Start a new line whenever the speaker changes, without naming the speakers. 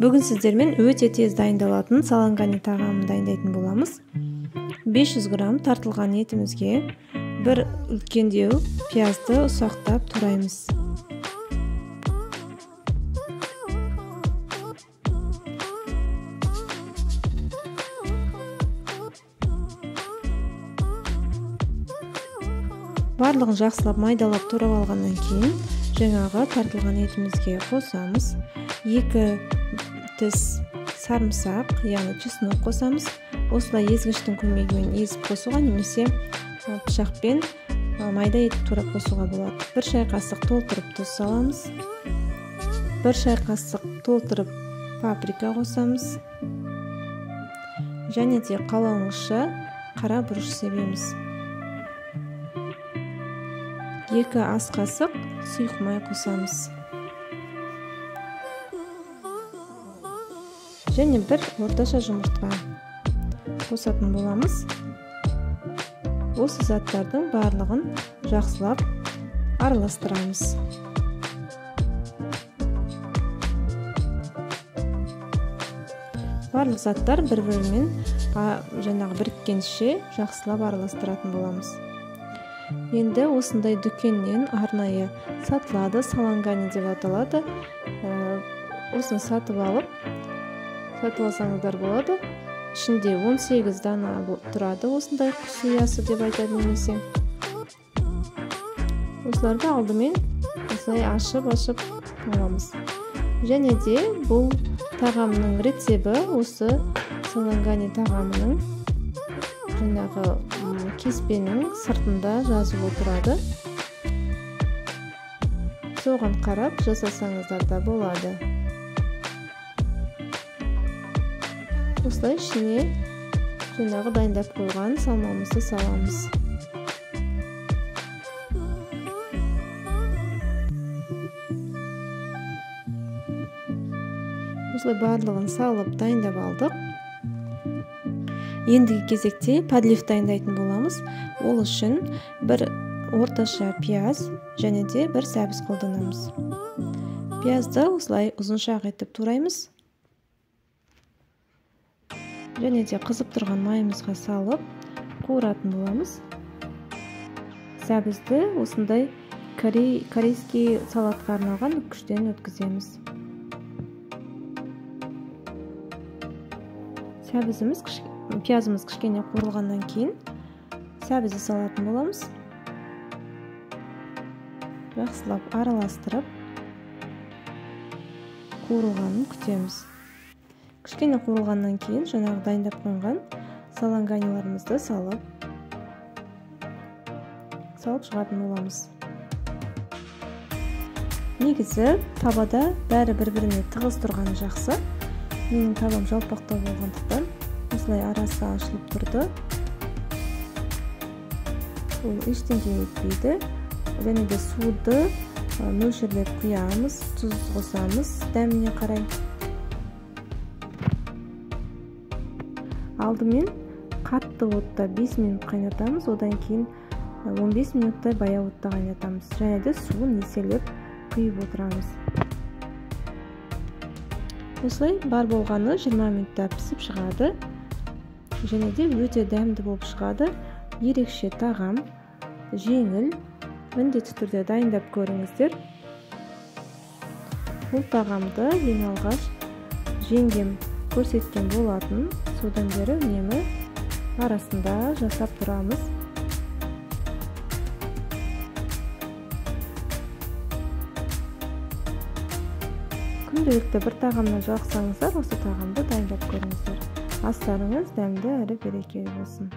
Бүгін сіздермен өте тез дайындалатын салангани тағамын дайындайтын боламыз. 500 грамм тартылған етімізге бір үлкендеу пиязды ұсақтап тураймыз. Барлығын жақсылап майдалап турап алғаннан кейін жаңағы тартылған етімізге қосамыз. 2 тіс сарымсақ, яғни чеснок қосамыз. Осылай езгіштің көмегімен езіп қосуға немесе пышақпен майда етіп турап қосуға болады. 1 шай қасық толтырып тұз саламыз. 1 шай қасық толтырып паприка қосамыз. Және де қалауыңызша қара бұрыш себеміз. 2 ас қасық сұйық май қосамыз. Және бір орташа жұмыртқа қосатын боламыз. Осы заттардың барлығын жақсылап араластырамыз. Барлық заттар бір-бірімен жаңағы біріккенше жақсылап араластыратын боламыз. Енді осындай дүкеннен арнайы сатылады, салангани деп аталады. Осыны сатып алып, сатып алсаңыздар болады. Ішінде 18 дана тұрады, осындай құс ұясы деп айтады немесе. Осыларды алдымен осылай ашып-ашып аламыз. Және де бұл тағамның рецебі осы салангани тағамының жаңағы кеспенің сыртында жазулы тұрады. Соған қарап жасасаңыздар да болады. Осылай ішіне жаңағы дайындап қойған салмамызды саламыз. Осылай барлығын салып дайындап алдық. Ендігі кезекте подлив дайындайтын боламыз. Ол үшін бір орташа пияз және де бір сәбіз қолданамыз. Пиязды осылай ұзыншақ етіп тураймыз. Және де қызып тұрған майымызға салып қуыратын боламыз. Сәбізді осындай корейский салатқа арналған үккіштен өткіземіз. Сәбізіміз, пиязымыз кішкене қуырылғаннан кейін сәбізді салатын боламыз. Жақсылап араластырып қуырылғанын күтеміз. Кішкене қуырылғаннан кейін жаңағы дайындап қойған саланганиларымызды салып шығатын боламыз. Негізі табада бәрі бір-біріне тығыз тұрғаны жақсы. Менің табам жалпақтау болғандықтан осылай арасы ашылып тұрды. Ол ештеңе етпейді. Және де суды мөлшерлеп құямыз, тұз қосамыз дәміне қарай. Алдымен қатты отта 5 минут қайнатамыз, одан кейін 15 минуттай баяу отта қайнатамыз. Және де суын еселеп құйып отырамыз. Осылай бар болғаны 20 минутта пісіп шығады. Және де өте дәмді болып шығады. Ерекше тағам, жеңіл, міндетті түрде дайындап көріңіздер. Бұл тағамды ең алғаш жеңгем көрсеткен болатын. Содан бері үнемі арасында жасап тұрамыз. Күнделікті бір тағамнан жалықсаңыздар, осы тағамды дайындап көріңіздер. Астарыңыз дәмді әрі берекелі болсын.